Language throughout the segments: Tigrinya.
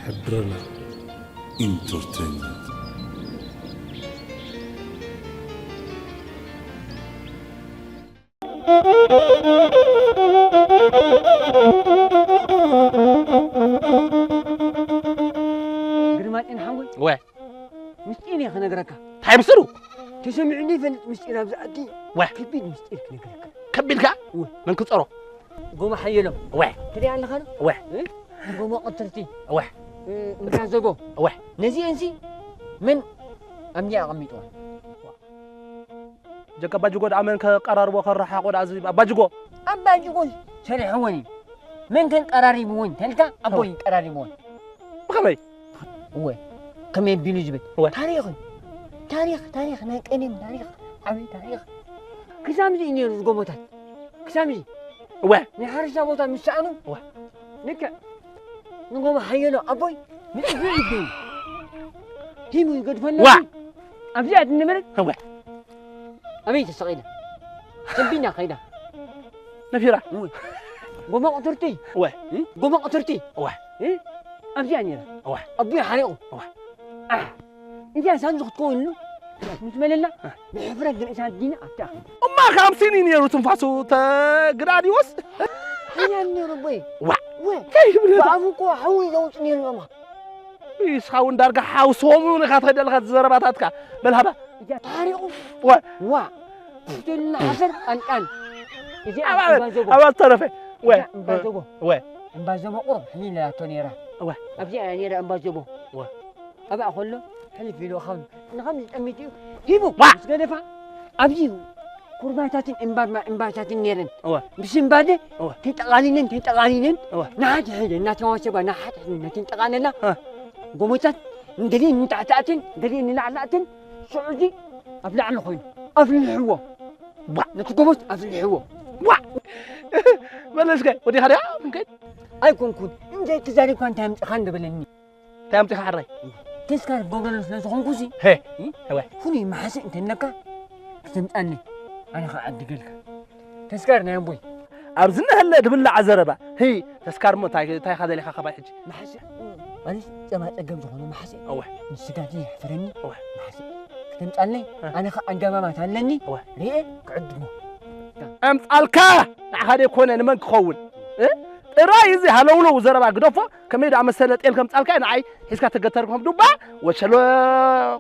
ሕብረና ኢንተርቴይንመንት። ግርማጤን ሓወይ፣ ወ ምስጢር እየ ክነግረካ። እንታይ ምስጢሩ? ተሰሚዑ ዘይፈልጥ ምስጢር ኣብዚ ዓዲ። ወ ከቢድ ምስጢር ክነግረካ። ከቢድ ከ? ወ መን ክጸሮ? ጎማ ሓየሎም። ወ ትሪኣ ኣለኻ ዶ? ወ እ? ጎማ ቀትርቲ። ወ እ፣ እምዳ ዘቦ። ወ ነዚአንሲ መን ኣምኒ ኣቐሚጥዋ? ጀካ ኣባጅጎ ደኣ መን ከቀራርቦ ከረሓቆ ደኣ እዚ ኣባጅጎ? ኣባጅጎ ሰሪሕወን እዩ። መን ከን ቀራሪብወን ተልካ ኣቦይ ቀራሪብወን። ብኸመይ? እወ፣ ከመይ ቢሉ ዝብል እወ። ታሪኽ እዩ። ታሪኽ፣ ታሪኽ፣ ናይ ቀደም ታሪኽ፣ ዓብዪ ታሪኽ። ክሳብ እዚ እዩ ነይሩ ዝጎቦታት። ክሳብ እዚ። እወ። ናይ ሓረስታ ቦታ ምስ ሰኣኑ፣ እወ። ልክዕ ንጎቦ ሓየሎ ኣቦይ፣ ንጥፊ እዩ። ሂሙ ይገድፈና። ዋ! ኣብዚኣ ትንበረት? እወ። ኣበይ ተሰቒላ? ተንቢና ከይዳ። ነፊራ። እወ። ጎማ ቁትርቲ። እወ። እ? ጎማ ቁትርቲ። እወ። እ? ኣብዚኣ ነይራ። እወ። ኣቦይ ሓሪቑ። እወ። ኣሕ። እዚኣ ሳንዚ ክትከውን ኢሉ ምስ በለና፣ እ። ብሕፍረት ንርእሳ ኣዲና ኣብታ። እማ ካብ ሲኒ ነይሩ ትንፋሱ ተግዳድዮስ? ሓያል ነይሩ ኣቦይ። ዋ። ወ። እንታይ ይብለና? ብኣፉ እኮ ሓዊ ዘውጽእ ነይሩ እማ። ኢስኻ እውን ዳርጋ ሓውስዎም እውን ኢኻ ትኸይድ ዘለኻ ዘረባታትካ። በል ሃባ። እዚኣ ተሓሪቑ። ወ። ዋ። ትልና ሓሰር ቃንቃን። እዚኣ ኣባ፣ እምባ ዘቦ። ኣባ ተረፈ። ወ። እዚኣ እምባ ዘቦ። ወ። እምባ ዘቦ ቁሩብ ሕሊል ኢላቶ ነይራ። ወ። ኣብዚኣ እያ ነይራ እምባ ዘቦ። ወ። ኣብኣ ከሎ ሕልፍ ኢሉ ኻብ ንኸም ዝጠሚት እዩ። ሂቡ ዋ። ምስ ገደፋ ኣብዚ ኩርባታትን እምባ-፣ እምባታትን ነይረን። እወ። ምስ እምባደ እወ። ተጠቓሊለን፣ ተጠቓሊለን እወ። ንሓድ ሕደ እናተዋሰባ ንሓድ ሕደ እናተንጠቓለላ እ። ጎቦታት ንገሊአን ንታሕታእትን ገሊአን ንላዕላእትን ሽዑዚ ኣብ ላዕሊ ኮይኑ ኣፍልሕዎ። ዋ። ነቲ ጎቦት ኣፍልሕዎ። ዋ። መለስከ ወዲኻ ዲኻ? ምንከይ? ኣይኮንኩን። እንዘይ ተዛሪብካ እንታይ ኣምጽኻ እንደበለኒ። እንታይ ኣምጺኻ ሕራይ? ተስካር ገብረሉ ስለ ዝኾንኩ ሲ፣ ሄ፣ እ? እወ። ፍሉይ መሓስእ እንተለካ፣ ክተምጻኒ፣ ኣነ ኸዓ ዕድገልካ። ተስካር ናይ ኣቦይ። ኣብዚ እናሃለ ድብላዕ ዘረባ። ህይ፣ ተስካር እሞ እንታይ፣ እንታይ ኢኻ ደሊኻ ካባይ ሕጂ? መሓስእ፣ ማለት ጸማ ጸገም ዝኾነ መሓስእ። እወ። ንስጋት የሕፍረኒ። እወ። መሓስእ። ክተምጻለይ፣ እ። ኣነ ኸዓ ኣጋማማት ኣለኒ። እወ። ርኤ ክዕድሞ። ኣምጻልካ! ንዓኻ ደይኮነ ንመን ክኸውን? እ? ጥራይ እዚ ሃለውለው ዘረባ ግደፎ። ከመይ ደኣ መሰለ ጤል ከምጻልካ ንዓይ ሒዝካ ተገተር ከም ዱባ ወሸሎ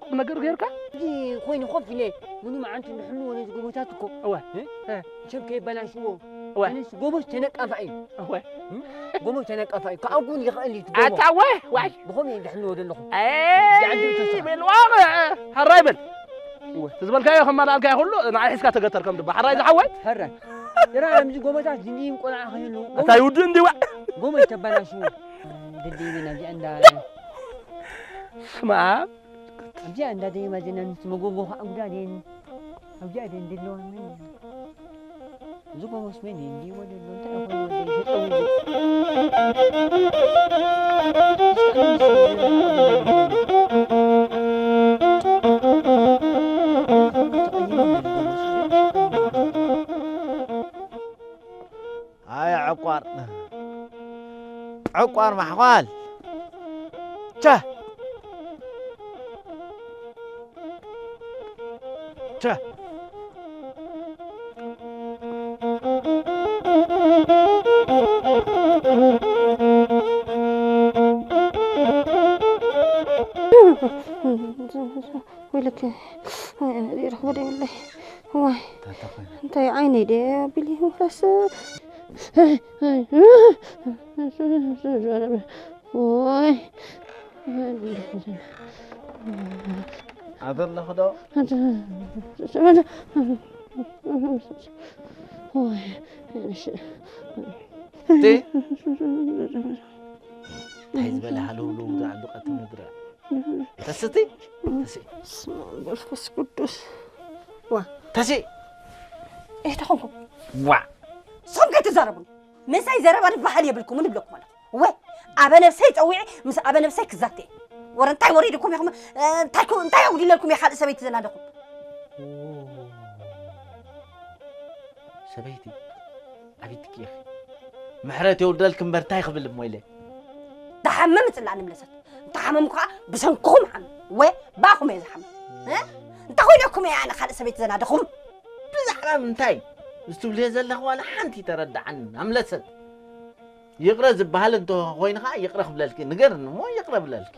ቁም ነገር ጌርካ? እዚ ኮይኑ ኮፍ ኢለ ምኑ መዓንቱ ንሕሉ ወነ ዝጎቦታት እኮ። እወ። እ? እ። ሰብ ከይበላሽዎ። እወ። ኣነስ ጎቦስ ተነቃፋ እዩ። እወ። እ? ጎቦስ ተነቃፋ እዩ። ክኣጉል ይኽእል እዩ እቲ ጎቦ። ኣታ ወይ፣ ዋይ። ብኸምኡ እዩ ዝሕልዎ ዘለኹ። ኣይ፣ እዚ ዓዲ ተስፋ። በል ዋቕ፣ ሓራይ በል። እወ። እቲ ዝበልካዮ ከማልኣልካዮ ኩሉ ንዓይ ሒዝካ ተገተር ከም ዱባ። ሓራይ ዝሓወይ? ሕራይ። ጥራይ ኣብዚ ጎቦታት ዝንእም ቆልዓ ከይህሉ። ኣታ ይውድእ እንዲዋ። ጎቦ ይተበላሽዎ። ድልድይ ናብዚኣ እንዳ ስማ። ኣብዚኣ እንዳ ደይማ ዜና ምስ መጎጎ ከዓ ጉዳድ እየን። ኣብዚኣ ደን ድለዋ ምን? እዚ ጎቦስ መን እዩ እንዲዎ ዘሎ? እንታይ ይኾን ወደይ ተጠዊሉ? ኣይ ዕቋር፣ ዕቋር ማሕኳል። ቸ! ቸ! ወይለከ፣ ወይ ኣነ ዲረኽቦ ዶ የብለይ? ዋይ፣ እንታይ ተኾይነ? እንታይ ዓይነይ ድየ ኣቢሊ ምኽላስ? ወይ። ኣበለኹ ዶ? ወይ፣ እሺ። እቲ እንታይ ዝበለ ሃለውለው ዝዓቢ ቀትሪ ምድሪ? ተስቲ? ተሲ። በስመ ኣብ መንፈስ ቅዱስ። ዋ። ተሲ። እህ፣ ተኾንኩም። ዋ። ንስኹም ከይትዛረቡኒ። ምሳይ ዘረባ ዝበሃል የብልኩምን እብለኩም ኣለኹ። ወ፣ ኣበ ነብሰይ ጸዊዐ፣ ምስ ኣበ ነብሰይ ክዛተ እየ። ወረ እንታይ ወሪድኩም ኢኹም? እ፣ እንታይ ኮ-፣ እንታይ ኣጉዲለልኩም እየ ካልእ ሰበይቲ ዘላ ኣለኹም? ሰበይቲ፣ ኣቤት ትኪ ኢኺ። ምሕረት የውርደልኪ እምበር እንታይ ክብል እሞ ኢለ። ዝሓመም ይጽላእ ንምለሰት። እንተሓመም ከዓ ብሰንክኹም ሓመም። ወ ባኹም እየ ዝሓመም። እ? እንታይ ኮይነኩም እየ ኣነ ካልእ ሰበይቲ ዘናደኹም? ብዛዕባ ምንታይ? ዝትብልዮ ዘለኺ ዋላ ሓንቲ ተረድዓኒ ኣምለሰት። ይቕረ ዝበሃል እንተ ኮይኑ ከዓ ይቕረ ክብለልኪ ንገርኒ እሞ ይቕረ ብለልኪ።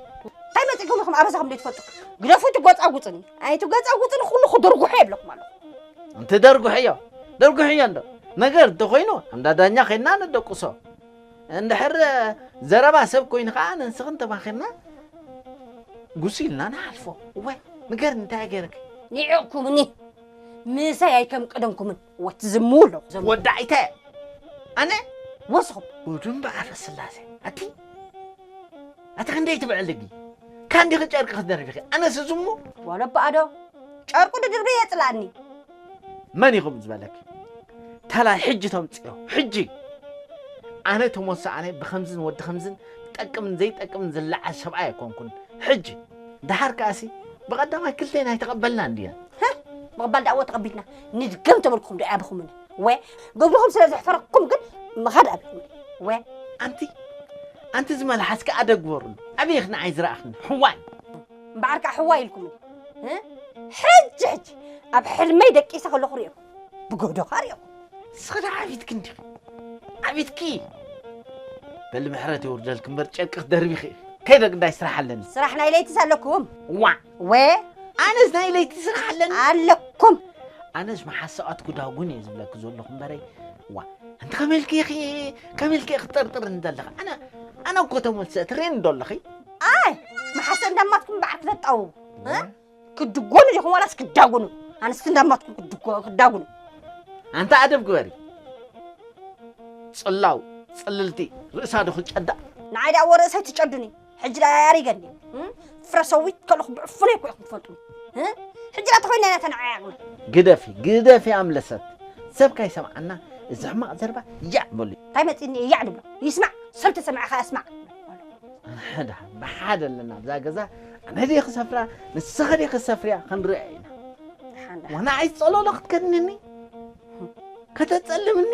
እንታይ መጺእኩም ኢኹም ኣበሳኹም ዘይትፈልጡ? ግደፉ እቲ ጎጻጉጽኒ። ኣይ እቲ ጎጻጉጽኒ ኩሉ ክድርጉሑ የብለኩም ኣለኹ። እንተ ደርጉሕዮ፣ ደርጉሕዮ እንዶ። ነገር እንተ ኮይኑ፣ እንዳ ዳኛ ኸይድና ንደቁሶ። እንድሕር ዘረባ ሰብ ኮይኑ ኸዓ ንስኽን ተማኺርና ጉስ ኢልና ንሓልፎ። እወ፣ ንገርኒ እንታይ ገይረኪ? ኒዕቕኩምኒ። ምሳይ ኣይከም ቀደምኩምን። ወትዝሙ ኣለኹ። ዘሙ። ወዳዒተ። ኣነ? ወስኹም። ወዱም በዓፈ ስላሴ። ኣቲ? ኣቲ ክንደይ ትብዕልጊ? ካንዲኺ ጨርቂ ክትደርቢኺ? ኣነስ ዝሙ? ዋሎ በኣዶ። ጨርቁ ድድርበ የጽላኒ። መን ኢኹም ዝበለኪ? ተላይ ሕጂ ተምጽኦ። ሕጂ። ኣነ ተሞሳ ኣነ ብኸምዝን ወዲ ኸምዝን ጠቅምን ዘይጠቅምን ዝለዓል ሰብኣይ ኣይኮንኩን። ሕጂ። ደሓር ከኣሲ ብቐዳማይ ክልቴና ኣይተቐበልና እንድያ። ህህ! ምቕባል ደኣ እወ ተቐቢልና። ንድገም ተበልኩኹም ዶ ኣያብኹምኒ? ወ ገብርኹም ስለ ዘሕፈረኩም ግን ምኻድ ኣብኹም። ወ ኣንቲ ኣንቲ ዝመልሓስኪ ኣደግበሩሉ። ኣበይ ኢኽኒ ኣይዝረኣኽኒ? ሕዋይ። እምበኣር ከኣ ሕዋይ ኢልኩምኒ። እ? ሕጂ ሕጂ ኣብ ሕልመይ ደቂሰ ከለኹ ርእየኩም። ብጎዶኻ ርእየኩም። ንስኺ ደኣ ዓቢትኪ እንዲኺ። ዓቢትኪ። በሊ ምሕረት የውርደልኪ እምበር ጨርቂ ክደርቢኺ። ከይደ ግዳይ ስራሕ ኣለኒ። ስራሕ ናይ ለይቲ ኣለኩም። ዋዕ። ወ ኣነስ ናይ ለይቲ ስራሕ ኣለኒ። ኣለኩም። ኣነስ መሓሰቓት ጉዳጉን እየ ዝብለኪ ዘለኹ እምበረይ። ዋ፣ ኣንቲ ከመይ ኢልኪ ኢኺ፣ ከመይ ኢልኪ ኢኺ ትጠርጥርኒ ዘለኺ? ኣነ፣ ኣነ እኮ ተመልሰ ትርእይኒ ዶ ኣለኺ? ኣይ፣ መሓሰ እንዳማትኩም በዓል ክተጣውቡ። እ? ክድጎኑ ዲኹም ዋላስ ክዳጉኑ? ኣንስቲ እንዳማትኩም ክድጎ-፣ ክዳጉኑ። ኣንታ ኣደብ ግበሪ። ጽላው፣ ጽልልቲ፣ ርእሳ ዶ ክጨዳ? ንዓይ ደኣ ወርእሰይ ትጨዱኒ። ሕጂ ደኣ ያሪገኒ። እም? ፍረሰዊት ከለኹ ብዕፉነይ እኮ ኢኹም ትፈልጡኒ። እ? ሕጂ ደኣ ተኾይንና ኢና ተነዓያቕና። ግደፊ፣ ግደፊ ኣምለሰት። ሰብ ካይሰምዓና፣ እዚ ሕማቕ ዘረባ ያዕ በሉ። እንታይ መጺእኒ እየ ያዕ ድብሎ? ይስማዕ፣ ሰብ ተሰምዐ ኸኣ ስማዕ። ሕዳ፣ ብሓደ ኣለና ኣብዛ ገዛ፣ ኣነ ድየ ክሰፍራ፣ ንስኺ ድየ ክሰፍርያ፣ ክንሪኣ ኢና። ሓንዳ። ዋና ኣይጸለሎ ክትከድንኒ፣ ከተጸልምኒ፣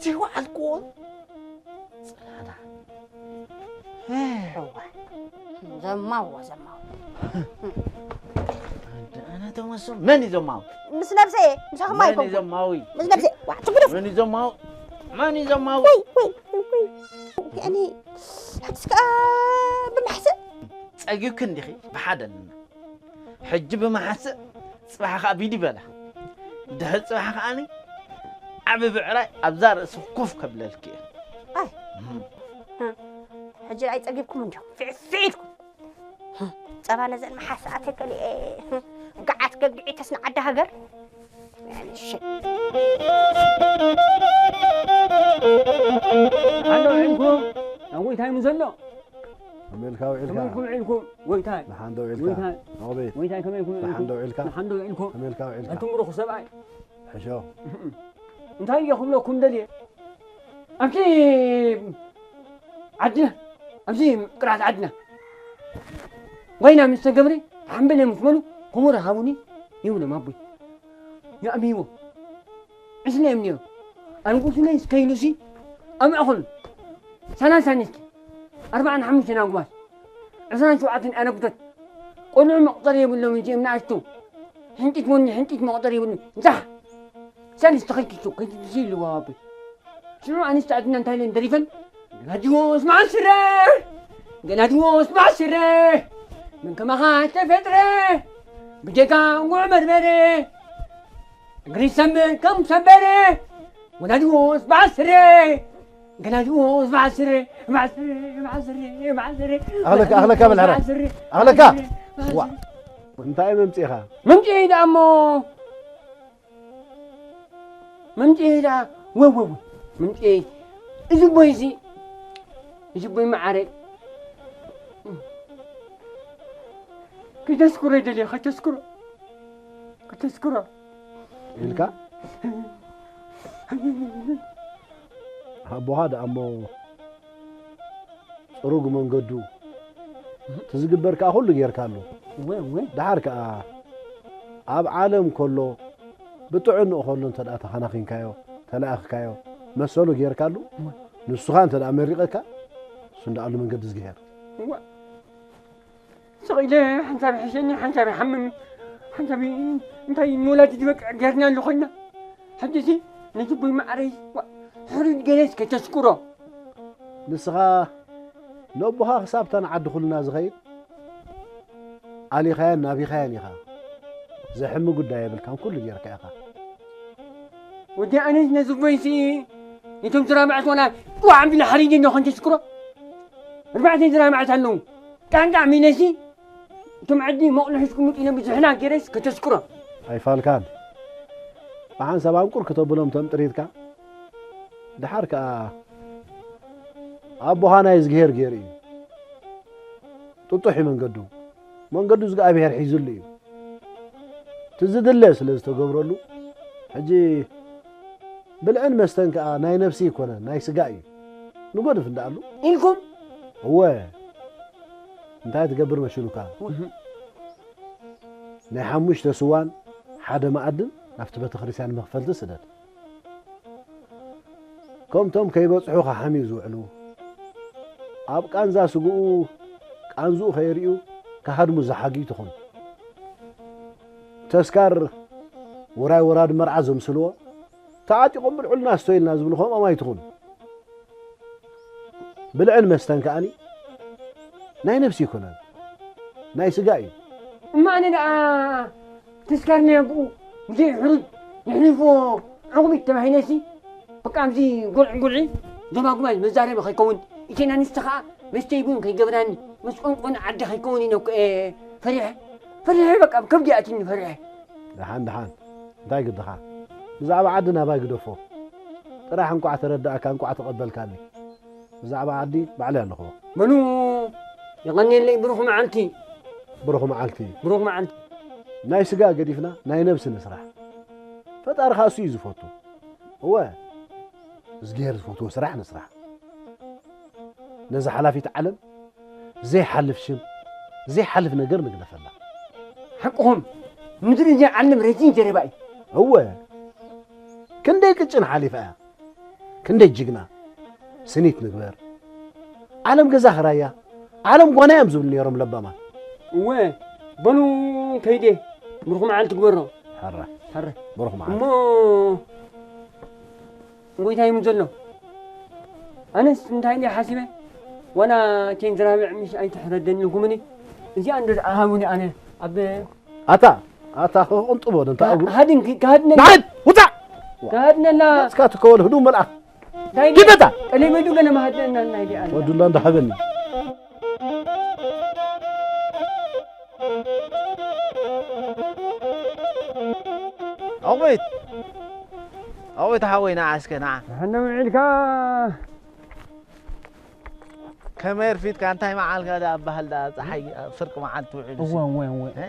ዘይወዓልክዎ። ጸላዳ። ሕዋ። ዘማዎ፣ ዘማዎ። ኣደ ኣነ ተመሶ፣ መን እዩ ዘማዊ? ምስ ነብሰ እየ፣ ምሳኹም መን እዩ ኣይኮንኩን። ዘማዊ? ምስ ነብሰ፣ ዋ፣ ትጉደፍ። መን እዩ ዘማዊ? መን እዩ ዘማዊ? ወይ፣ ወይ፣ ወይ። ያኒ፣ እስከ ብማሕሰብ። ጸጊብኪ እንዲኺ፣ ብሓደ ኣለና። ሕጂ ብመሓስእ፣ ጽባሕ ከኣ ቢድ ይበላ። ድሕሪ ጽባሕ ከኣኒ ዓቢ ብዕራይ ኣብዛ ርእሲ ኮፍ ከብለልኪ እየ። ኣይ። እም። ሕጂ ኣይጸጊብኩም እንዲኹም፣ ፊዕፊዕ ኢልኩም። ጸባ ነዘን መሓስኣተይ ከሊኤ፣ ገዓት ገግዒተስ ንዓዲ ሃገር። ኣሎ ዒልኩም፣ ኣብ ጎይታይ ምስ ዘሎ። ከመይ ኢልካ ውዒልካ? ከመይ ኢልኩም ዒልኩም? ጎይታይ። ደሓን ዶ ውዒልካ? ጎይታይ። ሮቤል። ጎይታይ፣ ከመይ ኢልኩም ደሓን ዶ ዒልኩም? ውዒልካ? ደሓን ዶ ውዒልኩም? ከመይ ኢልካ ውዒልካ? ኣንቱም ብሩኽ ሰብኣይ። ሕሾ። እንታይ እየ ክብለኩም ደልየ? ኣብቲ ዓድና፣ ኣብዚ ቅርዓት ዓድና፣ ዋይና ምስ ተገብረ፣ ሓምበለ ምስ በሉ፣ ከመ ረሃቡኒ ይብሎም ኣቦይ። የዕብይዎ። ዕስለ እዮም ነይሮም። ኣንጉሱለይ እስከ ኢሉሲ፣ ኣብ ማእኸሉ፣ ሰላሳ ኣንስቲ፣ ኣርባዓን ሓሙሽተን ኣጉባዝ፣ ዕስራን ሸውዓተን ኣረጉቶት፣ ቆልዑ መቑፀሪ የብሎም እዚኦም ንኣሽቱ። ሕንጢት ወኒ፣ ሕንጢት መቑፀሪ የብሎም። ዛሕ! ሰልስቲ ከይትሱ፣ ከይትሱ ኢልዎ ኣቦይ። ሽዑ ኣንስቲ ዓድና እንታይ ኢለን ደሪፈን? ገና ዲዎስ መዓስ ስረ፣ ገና ዲዎስ መዓስ ስረ፣ መን ከማኻ ተፈጥረ፣ ብጀጋ እንጉዕ በርበረ፣ እግሪ ሰምር ከም ሰበረ፣ ገና ዲዎስ መዓስ ስረ፣ ገና ዲዎስ መዓስ ስረ፣ መዓስ ስረ፣ መዓስ ስረ፣ መዓስ ስረ፣ ኣኽለካ፣ ኣኽለካ በል፣ ሕራይ። መዓስ ስረ፣ ኣኽለካ። መዓስ ስረ፣ ዋ። እንታይ መምጽኢኻ? መምጽኢ ደኣ እሞ፣ ምምጪ ደኣ፣ ወ፣ ወ፣ ወ፣ ምምጪ። እዚ ቦይ እዚ፣ እዚ ቦይ መዓረይ። ክተስክሮ ይደልየ፣ ከተስክሮ። ከተስክሮ። ኢልካ? ኣቦኻ ደኣ እሞ ጽሩግ መንገዱ፣ እቲ ዝግበር ከኣ ኩሉ ጌርካሉ። እወ፣ እወ። ደሓር ከኣ ኣብ ዓለም ከሎ፣ ብጥዕንኡ ከሎ እንተ ደኣ ተኸናኺንካዮ፣ ተለኣኽካዮ፣ መሰሉ ጌርካሉ፣ እወ። ንሱ ኸኣ እንተ ደኣ መሪቐካ፣ እንዳኣሉ መንገዲ ዝግሄር። እዋ፣ ስቕ ኢለ ሓንሳብ ይሕሸኒ፣ ሓንሳብ ይሓምም፣ ሓንሳብ ይ-፣ እንታይ ንወላዲ ዝበቅዕ ጌርና ኣሎ ኮይና። ሕጂሲ ነቲ ቦይ ማዕረይ፣ ዋ፣ ሕሩድ ገለስ ከተስኩሮ። ንስኻ ነቦኻ ክሳብታ ንዓዲ ኩልና ዝኸይድ ኣሊኻያን ናቢኻያን ኢኻ። ዘሕሚ ጉዳይ የብልካን፣ ኩሉ ጌርካ ኢኻ። ወዲ ኣነስ ነዚ ቦይሲ እቶም ዝራብዐት ዋላ ቋዕ ኣቢለ ሓሪደ እንዶ ከንተስክሮ። ኣርባዕተ ዝራብዐት ኣለዉ። ቃንቃዕ ሚለሲ እቶም ዓዲ መቑሎ ሒዝኩም ምጡ ኢለ ብዙሕና ገይረስ ከተስክሮ። ኣይፋልካን። ብሓንሳብ ኣንቁር ክተብሎም ተምጥሪትካ። ደሓር ከኣ ኣቦኻ ናይ እዝግሄር ገይሩ እዩ። ጥጡሕ እዩ መንገዱ። መንገዱ እግዚኣብሄር ሒዙሉ እዩ። እቲ ዝድለ ስለ ዝተገብረሉ፣ ሕጂ ብልዕን መስተን ከኣ ናይ ነፍሲ ኣይኮነን፣ ናይ ስጋ እዩ። ንጎድፍ እንዳኣሉ። ኢልኩም? እወ። እንታይ ትገብር መሲሉካ? እህ። ናይ ሓሙሽተ ስዋን ሓደ መኣድን ናብቲ ቤተ ክርስቲያን መኽፈልቲ ስደድ። ከምቶም ከይበጽሑ ክሓምዩ ዝውዕሉ፣ ኣብ ቃንዛ ስግኡ ቃንዝኡ ከየርእዩ ክሃድሙ ዝሓግዩ ትኹን። ተስካር ውራይ ወራዲ መርዓ ዘምስልዎ፣ ተዓጢቖም ብልዑልና ስቶ ኢልና ዝብሉ ከምኦም ኣይትኹን። ብልዕን መስተን ከኣኒ ናይ ነፍሲ ኣይኮነን፣ ናይ ስጋ እዩ። እማ ኣነ ደኣ ተስካር ናይ ኣቦኡ ብዘይ ሕሩድ የሕሊፎ ዕቑቢት ተባሂለሲ፣ በቃ ኣብዚ ጎልዒ ጎልዒ ዞባ ጉባኤ መዛረቢ ከይከውን፣ እተን ኣንስቲ ከኣ መስተይ ቡን ከይገብራኒ፣ መስቆንቆን ዓዲ ከይከውን ኢለ እኮ እየ ፈሪሐ። ፈሪሐ በቃ፣ ከብዲ ኣትዩኒ ፈሪሐ። ደሓን ደሓን፣ እንታይ ግድኻ? ብዛዕባ ዓዲ ናባይ ግደፎ። ጥራሕ እንቋዕ ተረዳእካ፣ እንቋዕ ተቐበልካኒ። ብዛዕባ ዓዲ ባዕለይ ኣለኹ። በሉ፣ የቐንየለይ፣ ብሩኽ መዓልቲ። ብሩኽ መዓልቲ። ብሩኽ መዓልቲ። ናይ ስጋ ገዲፍና ናይ ነብሲ ንስራሕ። ፈጣሪ ኸኣ እሱ እዩ ዝፈቱ። እወ፣ እዝግሄር ዝፈትዎ ስራሕ ንስራሕ። ነዛ ሓላፊት ዓለም ዘይሓልፍ ሽም፣ ዘይሓልፍ ነገር ንግደፈላ። ሓቅኹም፣ ምድሪ እዚኣ ዓለም ረዚን ዘረባ እዩ። እወ፣ ክንደይ ቅጭን ሓሊፋ እያ። ክንደይ ጅግና። ስኒት ንግበር። ዓለም ገዛ ኽራያ፣ ዓለም ጓና እዮም ዝብሉ ነይሮም ለባማት። እወ፣ በሉ ከይደ፣ ብሩኽ መዓልቲ ግበሮ። ሕረ፣ ሕረ። ብሩኽ መዓልቲ። እሞ ጎይታይ እዩ ዘሎ። ኣነስ እንታይ ድየ ሓሲበ? ዋላ ቴን ዝራብዕ ምሽ ኣይተሕረደኒ ኢልኩምኒ። እዚኣ እንዶ ደኣ ሃቡኒ ኣነ ኣብ ኣታ፣ ኣታ፣ ክቕንጥቦ ዶ እንታይ እግሩ? ሃድን፣ ክ-፣ ክሃድነላ። ንዓድ፣ ውጻእ! ክሃድነላ። እስካ ትከወል ህዱእ መልኣኽ። እንታይ ኪድ በታ! ቀሊበዱ ገለ ማሃድነና ናይ ድኣ። ወዱላ እንዳሃበኒ። ኣቑቤት! ኣቑቤት ሓወይ፣ ንዓ እስከ፣ ንዓ። ደሓን ዶ ውዒልካ? ከመይ ኣርፊድካ? እንታይ መዓልካ ደኣ በሃል ደኣ፣ ጸሓይ ኣብ ፍርቂ መዓልቲ ውዒሉ እወ፣ ሲ። እወ፣ እወ። እ?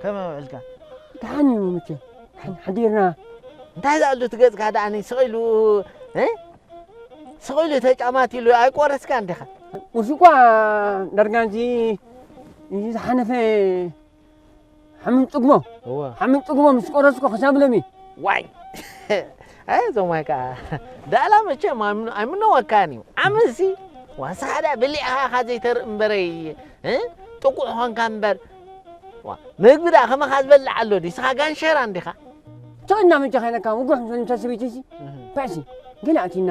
ከመይ ውዒልካ? ደሓን እዩ መቸም። ደሓን ሓዲርና። እንታይ ዝኣሉ እቲ ገጽካ ደኣ ስቕ ኢሉ፣ እ? ስቕ ኢሉ ተጫማት ኢሉ ኣይቆረስካን ዲኻ? ቁርሲ እኳ ዳርጋ እዚ፣ እዚ ዝሓለፈ ሓምም ጽግሞ። እወ። ሓምም ጽግሞ ምስ ቆረስኩ ክሳብ ሎሚ። ዋይ። ኣይ፣ እዞም ዋይ ከኣ። ዳእላ መቸም ኣይምነ-፣ ኣይምነወካን እዩ። ዓመሲ፣ ዋሳሓዳ ብሊዕኻ ኢኻ ዘይተርኢ እምበረይ፣ እ? ጥቁዕ ኾንካ እምበር። ዋ፣ ምግቢ ደኣ ከማኻ ዝበልዕ ኣሎ ድዩ? ንስኻ ጋንሸራ እንዲኻ? ትቕና መጃኻ ኢለካ፣ ውጉሕ ምስ በለታ ሰበይቲ እሲ። እህ። ባእሲ፣ ገለ ኣቲና፣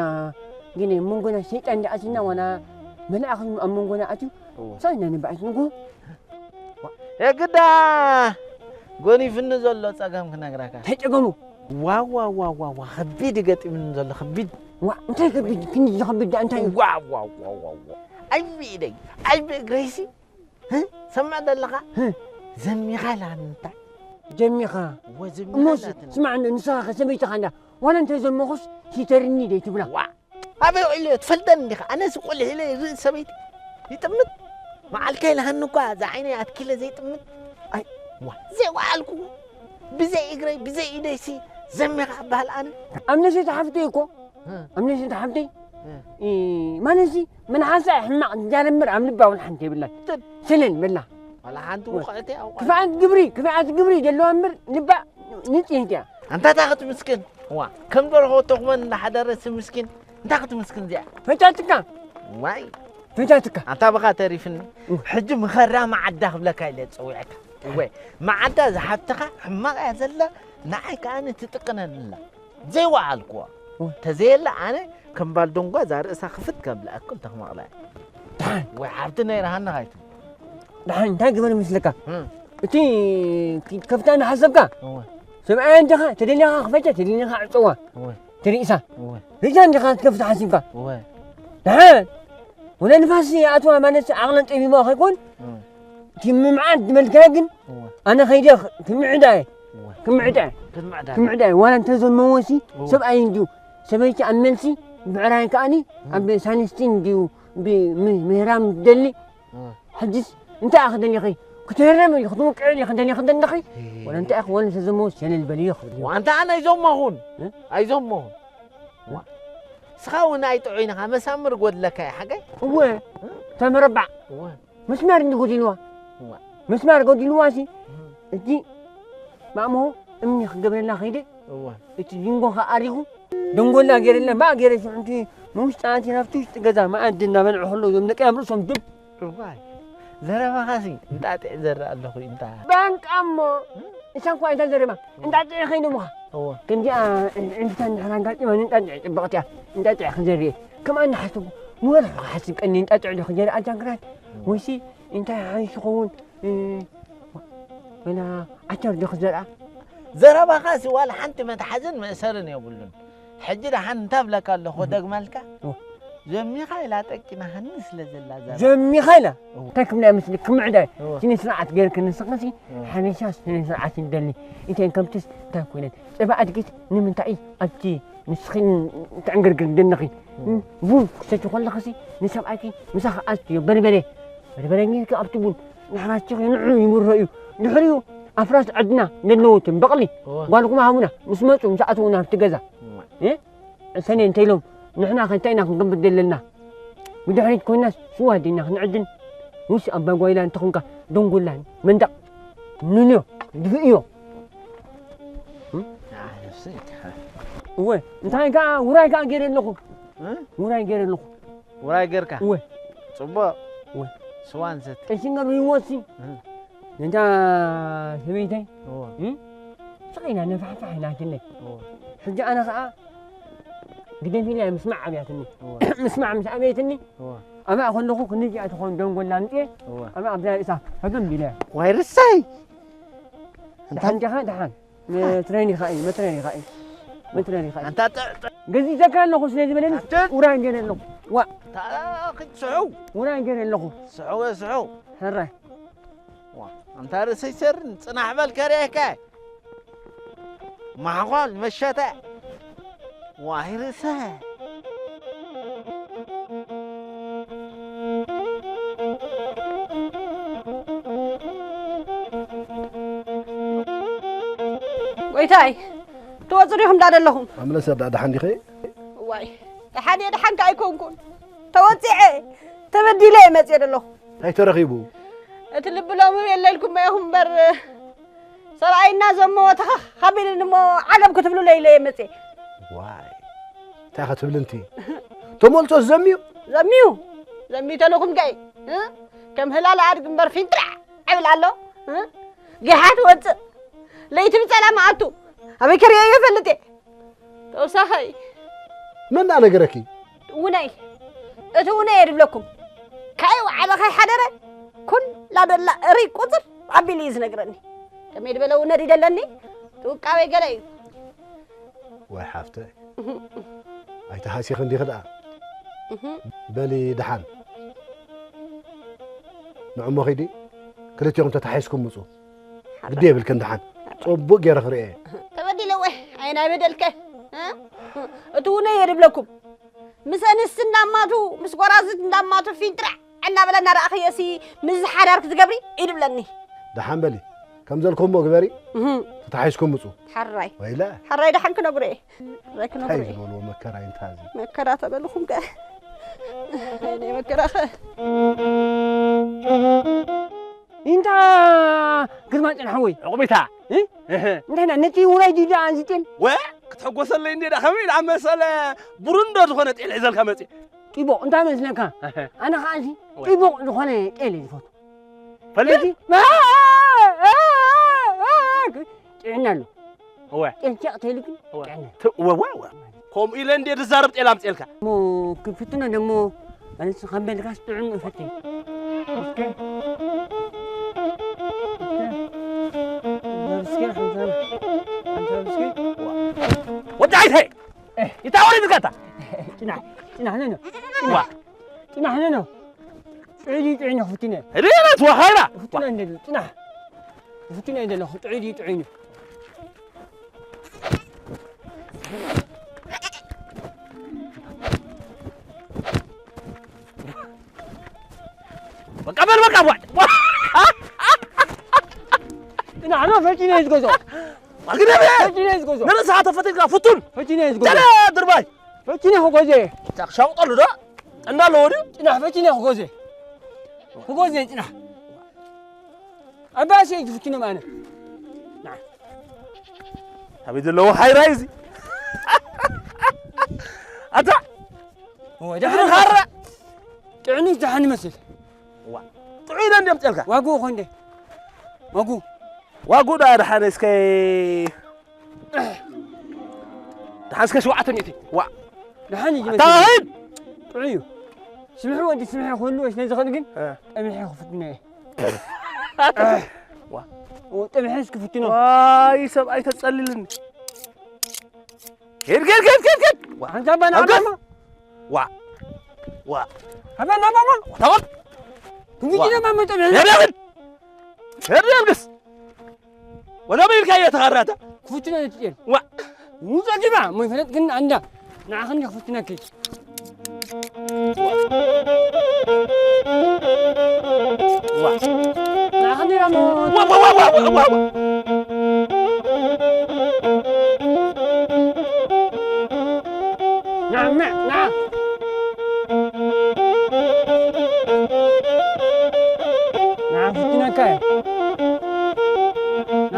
ገለ መንጎና ሰይጣን ደኣ ኣቲና፣ ዋላ መልኣኽ እዩ ኣብ መንጎና ኣትዩ። እወ። ትቕና ንባእሲ ንጉ። የግዳ ጎኒፍኒ ዘሎ ጸገም ክነግረካ። እንታይ ጸገሙ? ዋው፣ ዋው፣ ዋው፣ ዋው፣ ዋው፣ ከቢድ እዩ ገጢምኒ ዘሎ፣ ከቢድ። ዋ፣ እንታይ ከቢድ? ክንዲ ዝኸብድ ደኣ እንታይ እዩ? ዋው፣ ዋው፣ ዋው፣ ዋው፣ ዋው። ዓይቢ ኢደይ፣ ዓይቢ እግረይሲ፣ ህ? ሰምዕ ዘለኻ? ህ? ዘሚኻ ኢላትኒ። ዘሚኻ? እወ፣ ዘሚኻ እሞስ፣ ኢላትኒ። ስማዕ፣ ንስኻ ከ ሰበይትኻ እንዳ፣ ዋላ እንተ ዘመኹስ፣ ሲተርኒ ደይ ትብላ? ዋ፣ ኣበይ ውዒለ እየ? ትፈልጠኒ እንዲኻ? ኣነስ ቆሊሕ ኢለ ይርኢ ሰበይቲ። ይጥምት። መዓልካ ኢልሃኒ እኳ፣ እዛ ዓይነይ ኣትኪለ ዘይጥምት። ኣይ፣ ዋ፣ ዘይወዓልኩ። ብዘይ እግረይ፣ ብዘይ ኢደይሲ፣ ዘሚኻ እበሃል ኣነ። ኣብ ነሰይቲ ሓፍተይ እኮ፣ እ። ኣብ ነሰይቲ ሓፍተይ፣ እ። እ፣ ማለትሲ፣ መልሓሳ ሕማቕ ዝዛረብ እምበር ኣብ ልባ እውን ሓንቲ የብላን። ትን። ሰለል በላ። ዋላ ሓንቲ ውቕዕቲ ኣብ ክፍኣት ግብሪ፣ ክፍኣት ግብሪ ዘለዋ እምበር ልባ ንጽህቲ እያ። ኣንታ እታ ክትምስክን፣ ዋ፣ ከም ደርሆ ተኹመን እናሓደረሲ ምስኪን፣ እንታይ ክትምስክን እዚኣ? ፈጫጭካ። ዋይ። ፈይታትካ። ኣንታ ብኻ ተሪፍኒ። ሕጂ ምኸራ መዓዳ ክብለካ ኢለ ዝጸዊዐካ። እወ፣ መዓዳ ዝሓብትኻ ሕማቕ እያ ዘላ፣ ንዓይ ከኣ ትጥቅነንላ። ዘይወዓልኩዋ። ተዘየላ ኣነ ከም ባልዶንጓ እዛ ርእሳ ክፍት ከብላ እኩል ተኽመቕላ እያ። ወይ ሓብቲ ነይራ ሃና ካይቱ። ደሓን እንታይ ግበር ይመስለካ? እቲ ከፍታ እናሓሰብካ ሰብኣያ እንዲኻ ተደሊኻ ክፈተ ተደሊኻ ዕፀዋ። ተርእሳ ርእሳ እንዲኻ ክትከፍታ ሓሲብካ። ደሓን ወላ ንፋስ ይኣትዋ ማለት ዓቕለን ጠቢባ ከይኮን እቲ ምምዓድ ዝበልካዮ ግን ኣነ ከይደ ክምዕዳ እየ። ክምዕዳ እየ። ክምዕዳ እየ። ዋላ እንተዘመወሲ ሰብኣይ እንድዩ። ሰበይቲ ኣብ መልሲ ብዕራይ ከኣኒ ኣብ ሳንስቲን እንድዩ ምህራም ትደሊ። ሕጅስ እንታይ እያ ክደሊኺ? ክትህረም እዩ ክትውቅዕ እዩ ክደሊ ክደለኺ? ወላ እንታይ እያ ክወን እንተዘመወስ ሸለል በልዮ ክብል እዩ። ዋንታ ኣነ ኣይዞመኹን። ኣይዞመኹን። ስኻ እውን ኣይጥዑይንኻ መሳምር ጎድለካ እዩ ሓገይ። እወ ተመረባዕ። መስማር እንዲ ጎዲልዋ መስማር ጎዲልዋ ሲ እቲ ማእሞ እምኒ ክገብረልና ከይደ እቲ ሊንጎ ከኣሪኹ ደንጎላ ገይረልና ባእ ገይረ ሽሕንቲ ንውሽጢ ኣንቲ ናብቲ ውሽጢ ገዛ መኣዲ እናበልዑ ከለዉ እዞም ደቂ ኣብ ርእሶም ድብ እዋይ ዘረባኻሲ እንጣጢዕ ዘርኢ ኣለኹ እንታ ባንቃ እሞ እሳ እኳ እታ ዘረባ እንጣጢዕ ከይደ ምዃ ከምዚኣ ዕንፍታ እንድሕር ኣጋጢማ ንእንጣጢዕ ፅብቕቲ እያ እንጣጢዕ ክዘርእ ከምኣ እናሓሰብኩ ምበልሑ ክሓስብ ቀኒ እንጣጢዕ ዶ ክዘርእ ኣጃ ግራት ወይሲ እንታይ ሓይሽ ይኸውን ወላ ዓተር ዶ ክዘርኣ ዘረባኻሲ ዋላ ሓንቲ መትሓዝን መእሰርን የብሉን ሕጂ ደሓን እንታ ብለካ ኣለኹ ደግመልካ ጀሚኻ ኢላ ጠቂናሃኒ ስለ ዘላ ዘራ ጀሚኻ ኢላ እንታይ ክብላ ምስሊ ክምዕዳይ ስነ ስርዓት ገይርክ ንስኽሲ ሓበሻ ስነ ስርዓት ይደሊ እንተን ከምትስ እንታይ ኮይነን ፀባ ኣድጊት ንምንታይ ኣብቲ ንስኺ ትዕንግርግር ደነኺ ቡን ክሰቲ ከለኽሲ ንሰብኣይኪ ምሳኺ ኣስትዮ በርበረ በርበረ ጌርኪ ኣብቲ ቡን ንሕራስቲኺ ንዑ ይምሮ እዩ ድሕሪኡ ኣፍራስ ዕድና ዘለዎትን በቕሊ ጓልኩም ሃቡና ምስ መፁ ምስ ኣተዉ ናብቲ ገዛ ሰነ እንተ ኢሎም ንሕና ከ እንታይ ኢና ክንገብር ዘለና ብድሕሪት ኮይናስ ስዋ ዲና ክንዕድን ውስ ኣባ ጓይላ እንተኾንካ ደንጎላን መንደቕ ንንዮ ድፍእዮ እወ እንታይ ከዓ ውራይ ከዓ ገይረ ኣለኹ ውራይ ገይረ ኣለኹ ውራይ ገርካ እወ ፅቡቅ እወ ስዋ ንሰቲ ጠሽን ገብርዎ ሲ ነዛ ሰበይተይ ስቕ ኢና ነፋሕፋሕ ኢላትለይ ሕጂ ኣነ ከዓ ግደፊ ኢላ ምስማዕ ኣብያትኒ ምስማዕ ምስ ኣበየትኒ ኣብኣ ከለኹ ክንዚኣ ትኾን ደንጎላ ኣምፅኤ ኣብኣ ኣብዛ ርእሳ ፈገም ኢለ ዋይ ርሳይ ደሓን ዲኻ ደሓን መትረን ኢኻ እዩ መትረን ኢኻ እዩ መትረን ኢኻ እዩ ኣንታ ጥዕ ጥዕ ገዚዘካ ኣለኹ ስለ ዝበለኒ ውራይ ገለ ኣለኹ ዋ ክትስሑ ውራይ ገለ ኣለኹ ስሑ ስሑ ሕራይ ዋ ኣንታ ርእሰይ ሰርን ጽናሕ በል ከርእየካ ማሕኳል መሸተ ዋይ ርእሰ ጎይታይ ትወፁ ዲኹም ዳ ዘለኹም ኣምለሰ ዳ ደሓን ዲኸ ዋይ ደሓን እየ ደሓንካ ኣይኮንኩን ተወፂዐ ተበዲለ እየ መፅእ ዘለኹ እንታይ ተረኺቡ እቲ ልቢ ሎሚ የለልኩም ኢኹም እምበር ሰብኣይና ዘሞ ተኸኽ ኣቢልኒ እሞ ዓገብ ክትብሉለይ ኢለ እየ መፅየ ዋይ እንታይ ኸ ትብሊ እንቲ ተመልሶስ ዘምዩ ዘምዩ ዘምዩ ተለኹም ከ ከም ህላል ኣድግ እምበር ፊንጥራዕ ዕብል ኣሎ ጌሓ ትወፅእ ለይቲ ብፀላም ኣቱ ኣበይ ከርእየዮ ፈልጥ እየ ተወሳኸይ መን ደኣ ነገረኪ? ውነይ እቲ ውነይ እየ ድብለኩም ካይ ወዓለ ካይ ሓደረ ኩላ ደላ እሪ ቁፅር ኣቢሉ እዩ ዝነግረኒ ከመይ ድበለ ውነ ድደለኒ ትውቃበይ ገለ እዩ ወይ ሓፍተይ ኣይተሃሲኺ እንዲኺ ደኣ በሊ ደሓን ንዕሞ ኺዲ ክልቲኹም ተታሒዝኩም ምፁ ግዲ የብልክን ደሓን ጽቡቅ ገይረ ክርእየ ተበዲለ ወይ ኣይ ናይ በደልከ እቲ ውነ እየ ድብለኩም ምስ ኣንስቲ እንዳማቱ ምስ ጎራዝት እንዳማቱ ፊንጥራዕ እናበለ እናረኣኽዮ ሲ ምስ ዝሓዳር ክትገብሪ እዩ ድብለኒ ደሓን በሊ ከም ዘልኩሞ ግበሪ ተታሒዝኩም ምፁ ሓራይ ወይለ ሓራይ ደሓን ክነግሮ እየ እንታይ ዝበልዎ መከራ እንታይ እዚ መከራ ተበልኹም ከ ናይ መከራኸ እንታ ግርማ ጨንሓወይ ዕቑቢታ እንታይ ና ነቲ ውራይ ዲዳ ኣንዚጤን ወ ክትሕጎሰለይ እንዴ ዳ ከመይ ዳ መሰለ ቡሩንዶ ዝኾነ ጤል ሒዘልካ መጽእ ጢቦቕ እንታይ መስለካ? ኣነ ከዓሲ ጢቦቕ ዝኾነ ጤል እየ ዝፈቱ። ፈልጥ? ጥዕና ኣሎ። እወ። ጤል ቸቕ ተይሉ ግን እወ። ጥዕና ኣሎ። ት-፣ እወ፣ እወ፣ እወ። ከምኡ ኢለ እንዴ ዝዛረብ ጤል ኣምፅኤልካ? እሞ ክፍትኖ ደሞ ማለት ካብ በልካስ ጥዑም እፈትይ። እስከ። እስከ። እስከ ሓምሳ ብር። ሓምሳ ብር እስከ። ወዲ ዓይተይ! ይታወሪ ዝጋታ! ጽናሕ፣ ጽናሕ፣ ነኖ። ዋ። ጽናሕ፣ ነኖ። ጥዑይ ድዩ ጥዑይ ነው፣ ክፍትነ። ሪእነት ወሃይራ! ክፍትነ እንደሉ፣ ጽናሕ። ክፍትነ እንደሉ፣ ጥዑይ ድዩ ጥዑይ ነው። በቃ በል በቃ፣ ዋ። ጽናሕ፣ ና፣ ፈጪነ ይዝጎዞ። ኣግደበ! ፈጪነ ይዝጎዞ። ንርእስኻ ተፈጢርካ ፍቱን። ፈጪነ ይዝጎዞ። ደለ ድርባይ። ፈጪነ ክጎዜ። ሻውጠሉ ዶ? ጥና ኣለዎ ድዩ? ጽናሕ ፈጪነ ክጎዜ። ክጎዜ ጽናሕ። ኣባሴ ዝፍትኖም ኣነ። ና። ኣበይ ዘለዎ ሃይራይ እዚ? ኣታ! እወ፣ እግሪ ደሓን ኻራ! ጥዕኑ ደሓን ይመስል። ዋ፣ ጥዑይ ኢለ እንድዮም ጤልካ። ዋግኡ ኾንደ። ዋግኡ። ዋግኡ ዳ ደሓን እስከ፣ ደሓን እስከ ሸውዓተ ሚእቲ። ዋ። ደሓን እዩ ኣታ ዝመስል። ሂድ! ጥዑይ እዩ። ስምሒ ወዲ ስምሒ ክህሉ ስለ ዝኽእል ግን እ። ጠሚሐ ክፍትኖ እየ። ዋ። ኦ፣ ጠሚሐ እስኪ ፍትኖ። ዋይ፣ ሰብኣይ ተጸልልኒ። ሂድ፣ ሂድ፣ ሂድ፣ ሂድ፣ ሂድ። ዋ። ኣንታ ባና ኣንታ ኣባማ። ዋ። ዋ። ኣባና ኣባማ። ታወል። እንግዲህ ዋ። ለማመ ጠሚሐ። ሄድ፣ ሄድ። ሄድ፣ ሄድ፣ ግስ። ወላ በይልካ እየ ተኻራታ። ክፍትኖ እየ ትጤል። ዋ። ሙዛ ዲባ፣ ሞይ ፈለጥ ግን ኣንዳ። ንዓኽን ክፍትነኪ። ዋ። ንዓኽን ዲባ ሞ-፣ ዋ፣ ዋ፣ ዋ። ና፣ ና፣ ና። ንዓ ክፍትነካ እየ። ና።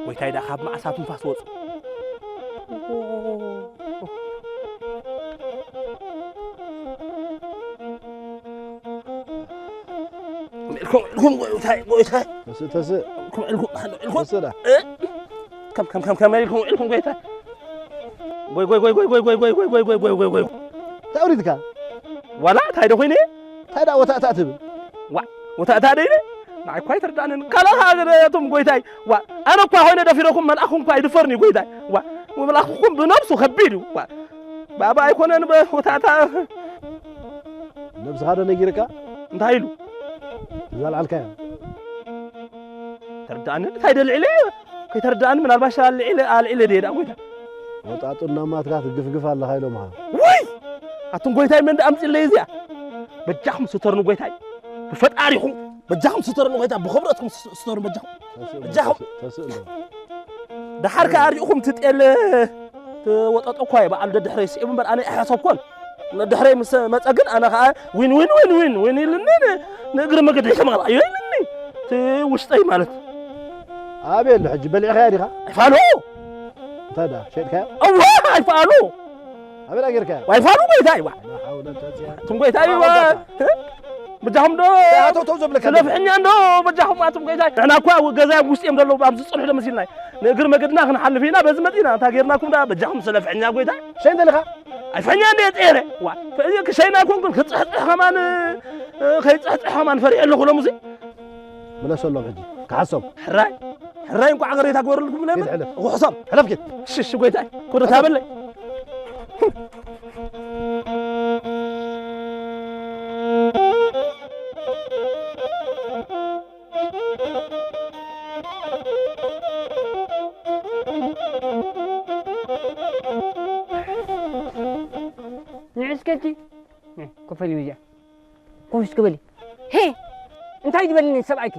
ጎይታይ ደኣ ካብ መዓሳ ትንፋስ ወጹ። ኢልኩም፣ ኢልኩም፣ ጎይታይ፣ ጎይታይ። ተስእ፣ ተስእ። ኢልኩም፣ ኢልኩም፣ ኢልኩም። ተስእ ዳ። እ? ከም፣ ከም፣ ከም፣ ከመይ ኢልኩም፣ ኢልኩም፣ ጎይታይ። ጎይ፣ ጎይ፣ ጎይ። እንታይ ኣውሪድካ? ዋላ እንታይ ዶ ኮይነ? እንታይ ደኣ ወታእታእ ትብል? ዋ፣ ወታእታእ ዶ ኢለ? ንዓይ እኳ ኣይተርድኣንን። ካልእ ሃገር እቶም ጎይታይ። ዋ፣ ኣነ እኳ ኮይነ ደፊረኩም፣ መልኣኽኩም እኳ ኣይድፈርን እዩ ጎይታይ። ዋ፣ መልኣኽኩም ብነብሱ ከቢድ እዩ። ዋ፣ ባባ ኣይኮነን ብ-፣ ወታእታእ። ነብስኻ ዶ ነጊርካ? እንታይ ኢሉ? እዛ ኣልዓልካያ? ተርድኣኒ፣ እንታይ ደልዒለ? ከይተርድኣኒ፣ ምናልባሽ ኣልዒለ፣ ኣልዒለ ድየ ደኣ ጎይታ? ወጣጡ እናማትካ ትግፍግፍ ኣለኻ ኢሎምኻ። ውይ! ኣቱም ጎይታይ፣ መን ደኣ ኣምጺለይ እዚኣ? በጃኹም ስተርኑ ጎይታይ። ብፈጣሪኹም፣ በጃኹም ስተርኑ ጎይታ፣ ብኽብረትኩም ስ-፣ ስተርኑ በጃኹም። ተስእ፣ በጃኹም። ተስእ፣ ተስእ እንዶ። ደሓር ከኣ ሪእኹም ትጤል፣ ትወጠጦ እኳ እየ፣ በዓል ደድሕረይ ስዒቡ እምበር ኣነ ኣይሓሰብኩን። ደድሕረይ ምስ መጸ ግን ኣነ ከኣ ዊን፣ ዊን፣ ዊን፣ ዊን፣ ዊን ኢልኒ ን-፣ ንእግሪ መገዲ ሒሰ ማለት እዩ ኢልኒ። እቲ ውሽጠይ ማለት። ኣበይ ኣሎ ሕጂ? በሊዕካያ ዲኻ? ኣይፋሉ። እንታይ ደኣ? ሸጥካያ? እወ፣ ኣይፋሉ። ኣበይ ደኣ ጌርካያ? ኣይፋሉ ጎይታይ፣ ዋ። ላ ሓውለ ወላ ቁወተ። ኣቱም ጎይታይ፣ ዋ። ኣወዳታ። በጃኹም ዶ? ኣቶ ተው ዘብለካ ስለ ፍሕኛ እንዶ፣ በጃኹም ኣቱም ጎይታይ። ንሕና እኳ ገዛ ውሽጢ እዮም ዘለዉ፣ ኣብዚ ጽንሑ ዶ መሲልና። ንእግሪ መገድና ክንሓልፍ ኢና፣ በዚ መጺና። እንታይ ጌርናኩም ደኣ? በጃኹም ስለ ፍሕኛ ጎይታይ። ሸይን ደሊኻ? ኣይፈኛ እንደ ጤረ። ዋ፣ ፈ-፣ ክሸይና ኣይኮንኩን፣ ክጽሕጽሕ ከማን፣ እ፣ ከይጽሕጽሕ ከማን ፈሪሐ ኣለኹ ሎምዚ። ምለሰሎም ሕጂ፣ ክሓሶም። ሕራይ፣ ሕራይ እንኳዕ ገሬታ ግበረልኩም ነበር። ኪድ ሕለፍ። ውሕሶም። ሕለፍ ኪድ። ሽሽ ጎይታይ፣ ኩዶ ታበለይ። ጀቲ ኮፈሊ ብዚኣ ኮፍ እስኪ በሊ። ሄ እንታይ ዝበልኒ ሰብኣይኪ?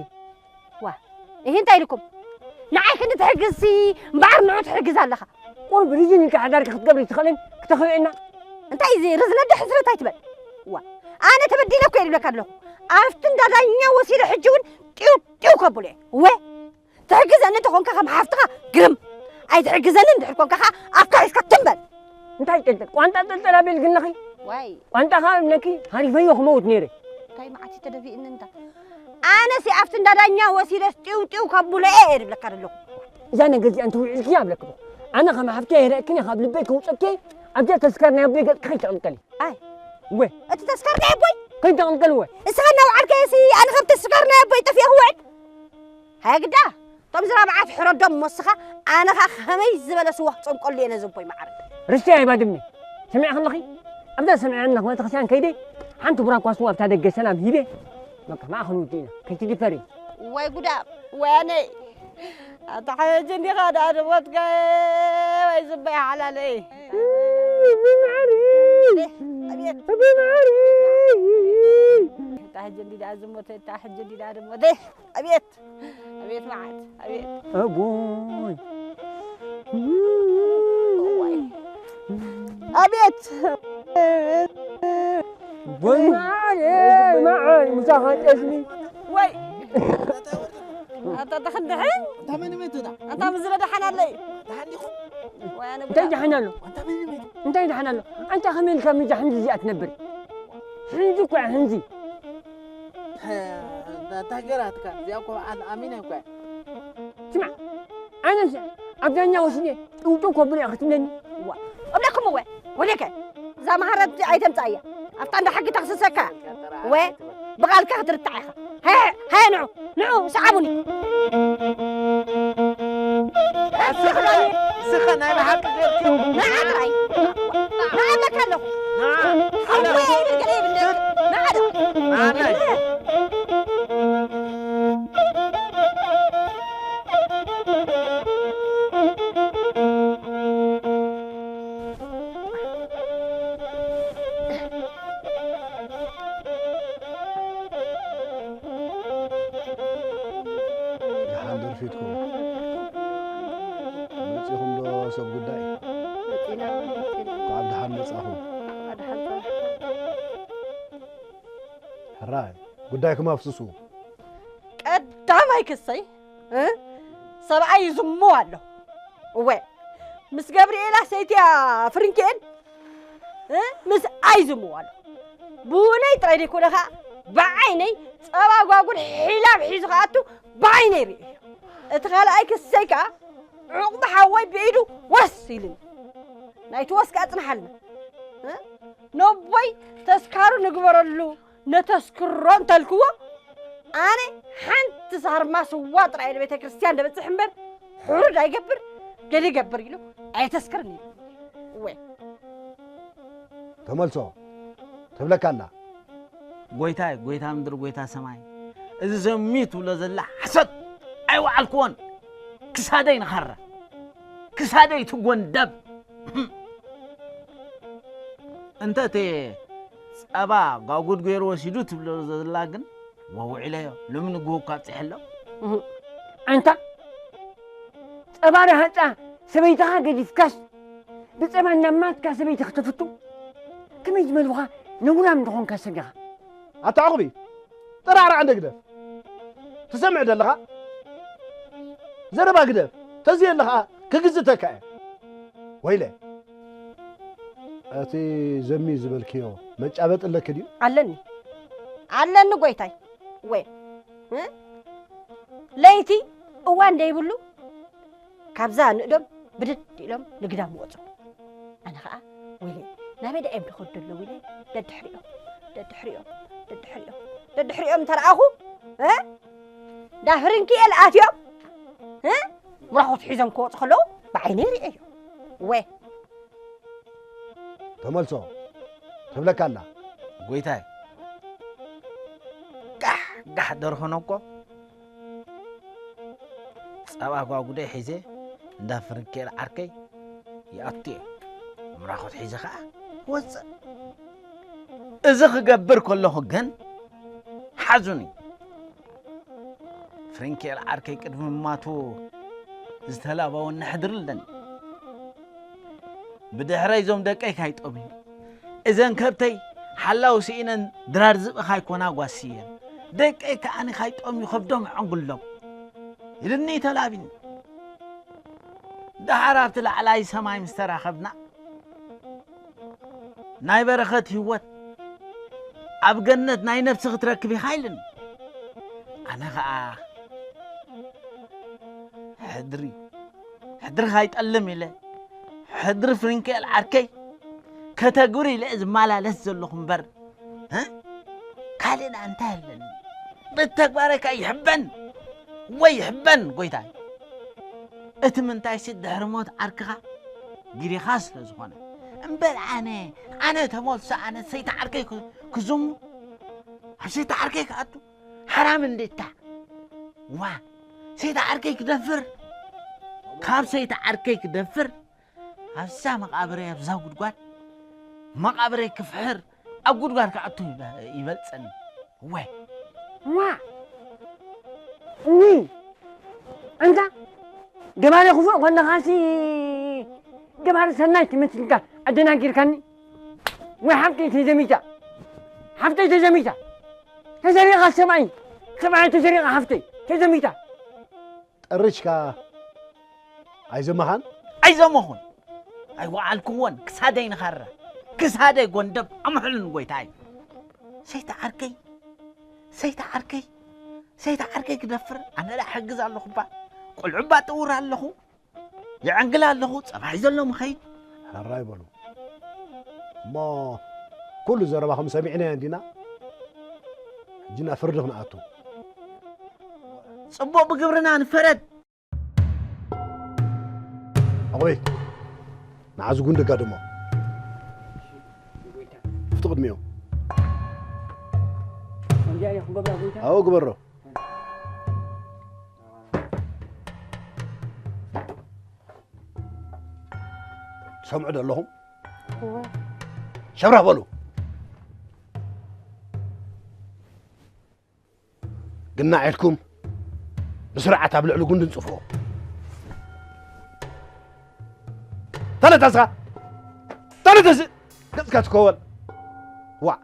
ዋ፣ ይሄ እንታይ ኢልኩም? ንዓይ ክንዲ ትሕግዝሲ እምበኣር ንዑ ትሕግዝ ኣለኻ። ቁሩብ ርዝን ኢልካ ሓዳርኪ ክትገብሪ ትኽእልን ክተኽብእና። እንታይ እዚ ርዝነት ዶ ሕስረት ኣይትበል። ዋ፣ ኣነ ተበዲለ እኮ እየ ዝብለካ ኣለኹ። ኣብቲ እንዳ ዳኛ ወሲደ ሕጂ እውን ጢው ጢው ከብሎ እየ። ወ ትሕግዘኒ እንተኾንካ ከም ሓፍትኻ ግርም፣ ኣይትሕግዘኒ እንድሕር ኮንካ ኸዓ ኣፍካ ሒዝካ ትም በል። እንታይ ጠልጠል? ቋንጣ ጠልጠል ኣቤል ግን ኣለኺ? ዋይ። ቋንጣ ኸዓ እብለኪ ሃሪፈዮ ክመውት ነይረ። እንታይ መዓት እዩ ተደፊእኒ እንታ? ኣነሲ ኣብቲ እንዳ ዳኛ ወሲደስ ጢው ጢው ከብሎ እየ እየ ዝብለካ ዘለኹ። እዛ ነገር እዚኣ እንተውዒልክያ እብለኪ ኣለኹ። ኣነ ከም ሓፍቲ ኣይረእክን እየ፣ ካብ ልበይ ከውፀኪ እየ። ኣብዛ ተስካር ናይ ኣቦይ ገፅኪ ከይተቐልቀሊ። ኣይ። ወ እቲ ተስካር ናይ ኣቦይ? ከይተቐልቀሊ ወ። እስኻ እናውዓልካዮሲ ኣነ ካብ ተስካር ናይ ኣቦይ ጠፊኤ ክውዕል? ሃግዳ፣ እቶም ዝራብዓት ሕረዶም ሞስኻ፣ ኣነ ኸኣ ከመይ ዝበለ ስዋ ክጸምቀሉ እየ ነዚ ኣቦይ መዓረይ። ርስትያ እያ ባድመ። ሰሚዕኺ ኣለኺ? ኣብዛ ሰሚዐኒ ነኽመ ቤተክርስትያን ከይደ፣ ሓንቲ ቡራኳ ስዋ ኣብታ ደገ ሰላም ሂበ፣ በቃ ማእኸል ውዲእና። ከይትድፈሪ። ወይ ጉዳ፣ ወያነይ። ኣታ ሕጂ እንዲኻ ደኣ ዝሞትካ፣ ወይ ዝበይ ሓላለይ። ኣቤት። ኣታ ሕጂ እንዲ ደኣ ዝሞተ፣ ኣታ ሕጂ እንዲ ደኣ ዝሞተ። ኣቤት፣ ኣቤት መዓት፣ ኣቤት። ኣቦይ። እዋይ። ኣቤት። ወይ መዓር፣ መዓር፣ ምሳኻ ጠስሚ። ወይ። ኣታ ተኽንድሕን? ኣታ መን ይመይቱና? ኣታ ምዝረ ደሓን ኣለይ። ደሓን ዲኹም? ወይ ኣነ እንታይ ጉዳ። ደሓን ኣሎ? ኣታ መን ይመይቱ? እንታይ ደሓን ኣሎ? ኣንታ ከመይ ኢልካ ምዛ ሕንዚ እዚኣ ትነብር? ሕንዚ እኮ እያ፣ ሕንዚ። እንታይ ገራትካ? እዚኣ እኮ ኣን-፣ ኣሚነ እኮ እያ። ስማዕ፣ ኣነስ ኣብ ዳኛ ወስደ ጥውጥው ከብሎ እያ ክትብለኒ? ዋ፣ እብለኩም እወ፣ ወደከ፣ እዛ መሃረብቲ ኣይተምጻእያ። ኣብታ እንዳ ሕጊ ተኽስሰካ። ወ፣ ብቓልካ ክትርታዕ ኢኻ። ሃየ፣ ሃየ ንዑ፣ ንዑ፣ ሰዓቡኒ። እስኻ፣ እስኻ ናይ ብሓቂ ጌርኪ። ንዓ ጥራይ። ንዓ እብለካ ኣለኹ። ንዓ። ሓወይ ይብል ገለ ይብል። ንዓ ዶ። ኣነ። ደሓን ደርፊትኩም። መጺኹም ዶ ሰብ ጉዳይ? መጺና፣ መጺና። እንኳዕ ብደሓን መጻኹም። እንኳዕ ደሓን ጸናሕኩም። ሕራይ፣ ጉዳይኩም ኣፍስሱ። ቀዳማይ ክሰይ፣ እ? ሰብኣይ ይዝሙ ኣሎ። እወ፣ ምስ ገብርኤላ ሰይትያ ፍርንኬን፣ እ? ምስ ኣይዝሙ ኣሎ። ብውነይ ጥራይ ዘይኮነ ኸኣ፣ ብዓይነይ ጸባ ጓጉድ ሒላብ ሒዙ ክኣቱ ብዓይነይ ርእዮ። እቲ ካልኣይ ክሰይ ከኣ፣ ዕቑቢ ሓወይ ብኢዱ ወስ ኢሉኒ። ናይቲ ወስ ከኣ ጽንሓልና። እ? ነቦይ ተስካሩ ንግበረሉ፣ ነተስክሮ እንተልክዎ፣ ኣነ ሓንቲ ሳርማ ስዋ ጥራይ ንቤተ ክርስቲያን ደበጽሕ እምበር፣ ሕሩድ ኣይገብር፣ ገለ ይገብር ኢሉ ኣይተስክርን ኢሉ። እወ። ተመልሶ፣ ትብለካ ኣላ። ጎይታይ፣ ጎይታ ምድሪ፣ ጎይታ ሰማይ፣ እዚ ዘሚ ትብሎ ዘላ ሓሶት ኣይወዓልክዎን። ክሳደይ ንኻራ፣ ክሳደይ ትጎንደብ። እንተ እቲ ጸባ ጓጉድ ገይሩ ወሲዱ ትብሎ ዘላ ግን፣ ወውዒለዮ፣ ሎሚ ንግሆ እኳ ኣብጺሐ ኣሎ። እህ፣ ኣንታ ጸባ ረሃጻ ሰበይትኻ ገዲፍካስ፣ ብጸባ እናማትካ ሰበይቲ ክትፍቱ? ከመይ ዝበልኻ ነውራም ዝኾንካ ሰብ ኢኻ። ኣታ ዕቑቢ፣ ጥራዕራዕ እንደ ግደፍ። ትሰምዕ ደለኻ? ዘረባ ግደፍ። ተዝየ ኣለኻ ክግዝተካ እየ። ወይለ፣ እቲ ዘሚ ዝበልክዮ መጫበጢ ኣለኪ ድዩ? ኣለኒ። ኣለኒ ጎይታይ። ወይ፣ እ? ለይቲ እዋን ደይብሉ ካብዛ ንእዶም ብድድ ኢሎም ንግዳም ወጹ። ኣነ ኸኣ፣ ወይለይ፣ ናበይ ደኣ እዮም ዝኸዱ ዘለዉ ኢለ ደድሕሪኦም፣ ደድሕሪኦም፣ ደድሕሪኦም፣ ደድሕሪኦም እንተ ረኣኹ፣ እ? እንዳ ፍርንኪኤል ኣትዮም፣ እ? ምራኾት ሒዞም ክወጹ ከለዉ ብዓይነይ ርእየዮም። ወ ተመልሶ ትብለካ ኣላ። ጎይታይ፣ ጋሕ ጋሕ ደርሆኖ እኮ ጸባ ጓጉደይ ሒዘ እንዳ ፍርንኬል ዓርከይ ይኣቱ እየ። ምራኾት ሒዘ ኸኣ ክወጽእ። እዚ ክገብር ከለኹ ግን ሓዙኒ። ፍሪንኬል ዓርከይ ቅድሚ ማቱ ዝተላባወኒ ሕድሪ ኣለኒ። ብድሕረይ እዞም ደቀይ ካይጠምዩ፣ እዘን ከብተይ ሓላው ስኢነን ድራር ዝብኢ ካይኮና ጓስየን፣ ደቀይ ከኣኒ ካይጠምዩ ከብዶም ይዕንጉሎም ኢልኒ ተላቢኒ። ደሓር ኣብቲ ላዕላይ ሰማይ ምስ ተራኸብና፣ ናይ በረኸት ህይወት ኣብ ገነት ናይ ነፍሲ ክትረክብ ኢኻ ኢልኒ። ኣነ ኸኣ ሕድሪ፣ ሕድሪ ካይጠልም ኢለ፣ ሕድሪ ፍሪንኬል ዓርከይ ከተግብር ኢለ ዝመላለስ ዘለኹ እምበር፣ እ? ካልእ ደኣ እንታይ ኣለኒ? ብተግባረይ ከኣ ይሕበን ወይ ይሕበን፣ ጎይታይ። እቲ ምንታይሲ ድሕሪ ሞት ዓርክኻ ጊዲኻ ስለ ዝኾነ። እምበር ኣነ፣ ኣነ ተመልሶ ኣነ ሰይቲ ዓርከይ ክ-፣ ክዝሙ፣ ኣብ ሰይቲ ዓርከይ ክኣቱ፣ ሓራም እንዴታ። ዋ፣ ሰይቲ ዓርከይ ክደፍር፣ ካብ ሰይቲ ዓርከይ ክደፍር፣ ኣብዛ መቓብረይ፣ ኣብዛ ጉድጓድ መቓብረይ ክፍሕር፣ ኣብ ጉድጓድ ክኣቱ ይበ-፣ ይበልጸኒ። ወይ። ዋ! እኒ! ኣንታ ገባሪ ክፉእ ከለኻሲ ገባሪ ሰናይ ትመስልካ፣ ኣደናጊርካኒ። ወይ ሓፍተይ ተዘሚታ፣ ሓፍተይ ተዘሚታ። ተዘሪቓ ሰብኣይ፣ ሰብኣይ ተዘሪቓ ሓፍተይ ተዘሚታ። ጠሪሽካ ኣይዘመኻን? ኣይዘመኹን። ኣይወዓልክዎን። ክሳደይ ንኻራ። ክሳደይ ጎንደብ ኣምሕሉን ጎይታይ። ሰይቲ ዓርከይ፣ ሰይቲ ዓርከይ፣ ሰይቲ ዓርከይ ክደፍር ኣነ ደኣ ሕግዝ ኣለኹ እባ። ቆልዑ እባ ጥውር ኣለኹ። ይዕንግል ኣለኹ። ጸባይ ዘሎ ምኸይድ። ሕራይ በሉ። እሞ ኩሉ ዘረባኹም ሰሚዕናዮ እንዲና? ሕጂ ናብ ፍርዲ ክንኣቱ። ጽቡቕ ብግብርና ንፈረድ። ኣቑበይ፣ ንዓዚ ጉንዲ ጋድሞ። ፍቱ ቅድሚኦም። ከምዚኣ እየ ክገብራ ጎይታ? ኣዎ፣ ግበሮ። ትሰምዑ ዶ ኣለኹም? እወ። ሸብራህ በሉ። ግናዕ ኢልኩም ብስርዓት ኣብ ልዕሊ ጉንዲ ንጽፍዎ። ተነተስኻ! ተነተስ! ገጽካ ትከወል። ዋዕ!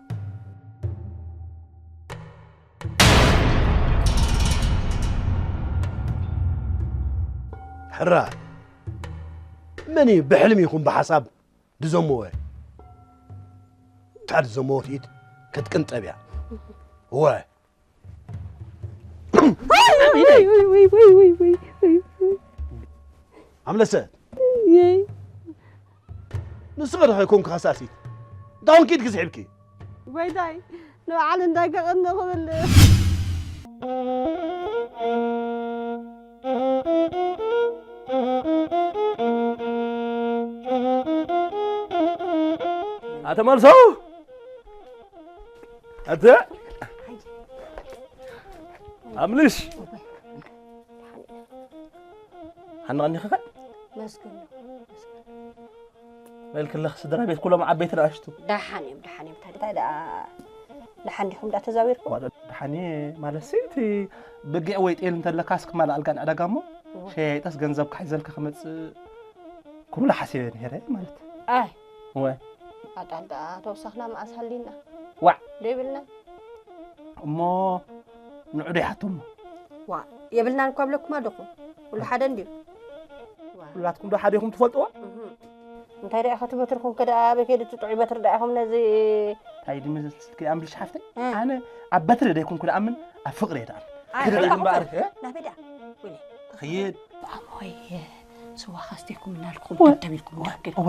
ሕራይ፣ መን እዩ ብሕልሚ ይኹን ብሓሳብ ድዘመወ? እታ ድዘመወት ኢድ ክትቅንጠብ እያ። እወ። ኣምለሰት፣ ንስኺ ዶ ከይኮንኪ ከሳሲት? እንታይ ኮንኪ ኢድኪ ስሒብኪ? ጎይታይ፣ ንበዓል እንታይ ከቐንእ ክብል? ኣቶ መልሶ! ኣተ! ኣምልሽ! ሓኒ ቀኒኽኸ? መስገን። በልክለኽ ስድራ ቤት ኩሎም ዓበይቲ ንኣሽቱ። ደሓን እዮም፣ ደሓን እዮም። እንታይ ደኣ ደሓን ዲኹም ደኣ ተዛዊርኩም? ዋላ ደሓን እየ ማለትሲ፣ እቲ በጊዕ ወይ ጤል እንተለካስ ክማል ኣልጋ ንዕዳጋ እሞ እወ። ሸያይጠስ ገንዘብካ ሒዘልካ ክመጽእ ክብሎ ሓሲበ ነይረ ማለት። ኣይ። እወ። ኣጣል ደኣ ተወሳኽና መኣስ ሃሊና? ዋዕ። ዶ ይብልና? እሞ ንዑ ዶ ይሓቱ እሞ? ዋዕ። የብልናን እኳ ብለኩም ኣለኹ። ኩሉ ሓደ እንድዩ። ዋዕ። ኩላትኩም ዶ ሓደ ኢኹም ትፈልጥዎ? እህ። እንታይ ደኣ ኢኻ ትበትርኩም ከ ደኣ ኣበይ ከይዱ እቲ ጥዑይ በትሪ ደኣ ኢኹም ነዚ እንታይ ድመስልኪ ኣምልሽ ሓፍተይ? እ። ኣነ ኣብ በትሪ ደይኮንኩ ደኣምን ኣብ ፍቕሪ እየ ደኣምን። ኣይ፣ ክደይ ኣይ፣ ግንባር፣ ኣኹም እ? ናበይ ደኣ? ወይኔ። ክይድ። ብኣሞይ ስዋ ካስቴኩም እናልኩም እወ። ደብደብ ኢልኩም እወ። ደብደብ። እወ።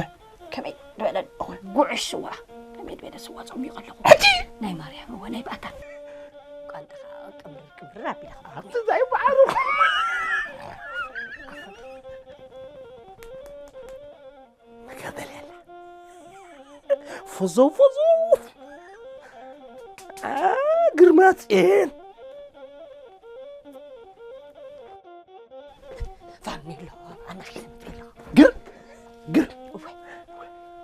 ከመይ ዝበለ እወ። ጉዕሽ ስዋ። ከመይ ዝበለ ስዋ ጸሚቑ ኣለኹ። ሕጂ? ናይ ማርያም እወ ናይ ባእታ። ቃንጥኻ ቅብር ቅብር ኣቢልኻ። ኣብቲ ዘይበዓሉ። መከበል ያላ። ፎዞ ፎዞ። አ፣ ግርማ ጽን። ፋሚሎ፣ ኣናኺ ትምትሎ። ግር፣ ግር። ወይ፣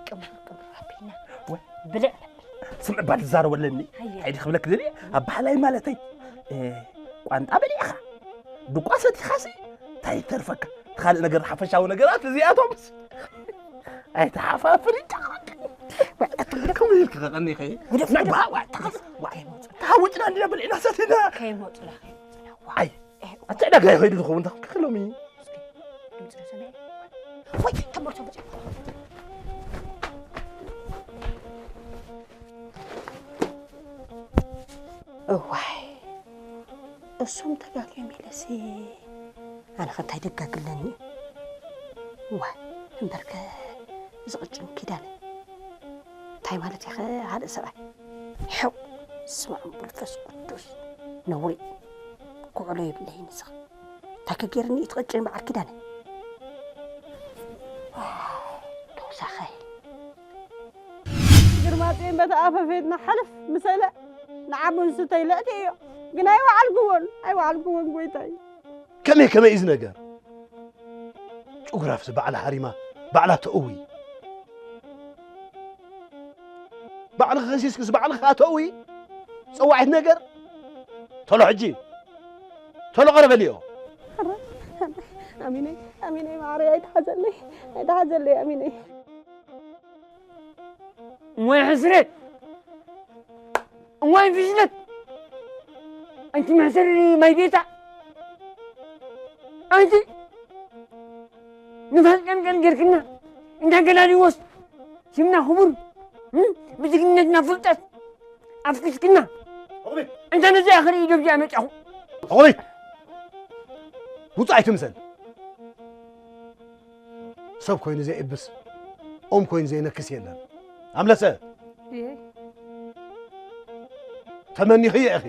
ቅምር፣ ቅምር ኣቢልና። ወይ። ብልዕ ነብል። ስምዕ ባል ትዛረበለኒ። እንታይ ድዩ ክብለክ ደልየ? ኣብ ባህላይ ማለተይ፣ እ፣ ቋንጣ በሊዕኻ፣ ድቋ ሰቲኻሲ፣ እንታይ ይተርፈካ? እቲ ካልእ ነገር፣ ሓፈሻዊ ነገራት እዚኣቶምስ ኣይተሓፋፍር ይጫወት። ከምኡ ኢልክ ከቐኒኸ? ግደፍ፣ ግደፍ። ዋ፣ ዋ፣ ተኸፍ፣ ዋ። ከይመጹ። ተሃውጭና እንዲና በሊዕና ሰቲና። ከይመጹ፣ ከይመጹ። ዋ። ኣይ፣ ኣቲ ዕዳጋ ይኸይዱ ዝኸውን፣ እንታይ ክኽሎም እዩ? እስኪ፣ ድምፂ ሰማይ። ወይ፣ ተመርቶ ብጫ። እዋይ፣ እሶም ተጋግዮም ኢለሲ፣ ኣነ ኸ እንታይ ደጋግለኒ? እዋይ፣ እምበርከ፣ እዚ ቅጭን ኪዳነ፣ እንታይ ማለት ኢኸ፣ ካልእ ሰብኣይ? ሕው፣ ስማዕ መንፈስ ቅዱስ፣ ነውሪ፣ ክውዕሎ የብለይን እዚ። እንታይ ከገይርኒ እዩ ትቐጭን በዓል ኪዳነ? ተወሳኸ። ግርማፅዮን በታ ኣፈፌትና ሓለፍ ምሰለ ንዓቡን ስተይ ለእቲ እዮ። ግን ኣይወዓልክዎን፣ ኣይወዓልክዎን ጎይታይ። ከመይ፣ ከመይ እዩ እዚ ነገር? ጭጉራፍሲ ባዕላ ሃሪማ፣ ባዕላ ተእዊ። ባዕልኺ ከሲስክስ ባዕልኺ ከኣ ተእዊ። ጸዋዒት ነገር። ቶሎ ሕጂ። ቶሎ ቀረበልዮ። ኣሚነይ፣ ኣሚነይ ማዕረይ ኣይትሓዘለይ፣ ኣይትሓዘለይ ኣሚነይ። እሞይ ሕስረት፣ እሞይ ፍሽለት፣ ኣንቲ መሕሰሪ ማይ ቤታ፣ ኣንቲ ንፋስ ቀንቀን ጌርክና፣ እንዳ ገላሊዎስ ስምና ክቡር፣ እም፣ ብጅግንነትና ፍልጠት ኣፍኪስክና። ኣቑቢት! እንተ ነዚኣ ክርኢ ደብዚኣ መጻኹ። ኣቑቢት! ውጹእ ኣይትምሰል። ሰብ ኮይኑ ዘይእብስ፣ ኦም ኮይኑ ዘይነክስ የለን። ኣምለሰ! እየ። ተመኒኽዮ ኢኺ።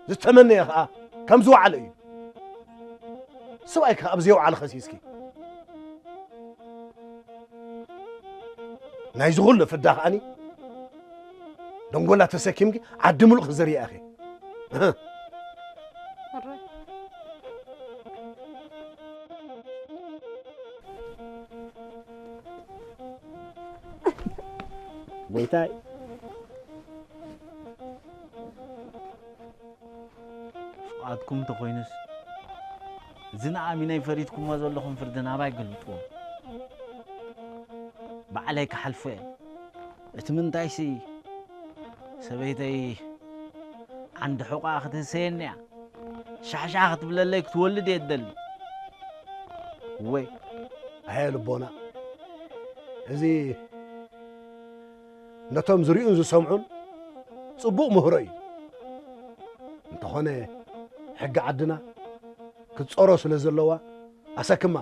ዝተመነየ ኸኣ ከም ዝወዓለ እዩ። ሰብኣይኪ ኣብ ዘይወዓለ ከሲስኪ። ናይዚ ኩሉ ፍዳ ከኣኒ ደንጎላ ተሰኪምኪ ዓዲ ምሉእ ክዘርያ ኢኺ። እህ። ጎይታይ፣ ፍቓድኩም እንተኾይኑስ፣ እዚ ንኣሚነይ ፈሪድኩሞ ዘለኹም ፍርዲ ናባይ ገልብጥዎ። ባዕለይ ክሓልፎ እየ። እቲ ምንታይሲ፣ ሰበይተይ ዓንዲ ሕቖኣ ክትህሰየኒ እያ። ሻሕሻሕ ክትብለለይ ክትወልድ እየ ትደሊ። ወይ። ኣየ ልቦና፣ እዚ ነቶም ዝሪኡን ዝሰምዑን ጽቡቕ ምህሮ እዩ። እንተኾነ፣ ሕጊ ዓድና ክትጸሮ ስለ ዘለዋ፣ ኣሰክማ።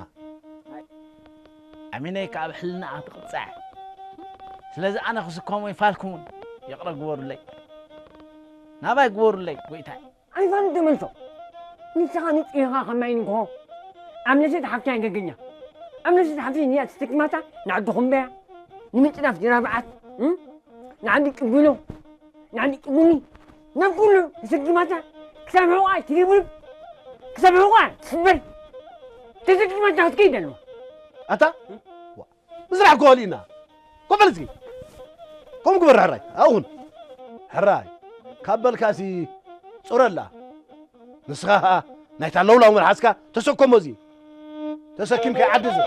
ኣሚነይ ከኣ ብሕልናኣ ትቕጻዕ። ስለዚ ኣነ ክስከሞ ይፋልኩምን፣ ይቕረ ግበሩለይ። ናባይ ግበሩለይ፣ ጎይታይ። ኣይፋል ተመልሶ። ንስኻ ንጽህኻ ከማይ ንግሆ። ኣምለሰት ሓፍቲ ኣይገገኛ። ኣምለሰት ሓፍቲ ንያ ተሰኪማታ ንዓዲ ኹምበያ፣ ንምጭናፍ ጅራብዓት፣ እም? ንዓዲ ጭጉሎ፣ ንዓዲ ጭጉኒ፣ ናብ ኩሉ ተሰኪማታ፣ ክሳብ ሕቖኣ ትድብድብ፣ ክሳብ ሕቖኣ ትስበር፣ ተሰኪማታ ክትከይድ ኣለዋ። ኣታ? ዋ፣ ብስራሕ እኮ ወሊእና። ኮፍ በል እስኪ። ከምኡ ግበር ሕራይ። ኣብኡ ኩን። ሕራይ። ካብ በልካሲ ጾረላ። ንስኻ ኸኣ ናይታ ለውላው መልሓስካ ተሰከሞ እዚ። ተሰኪምካ ይዓዲ እዚ።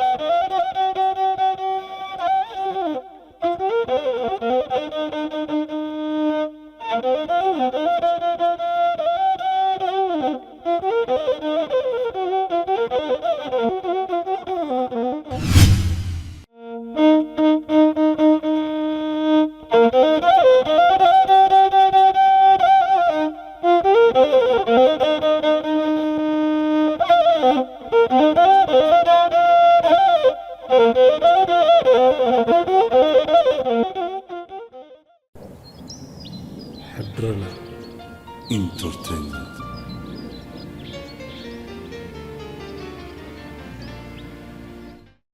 ሕድረና ኢንተርቴይንመንት።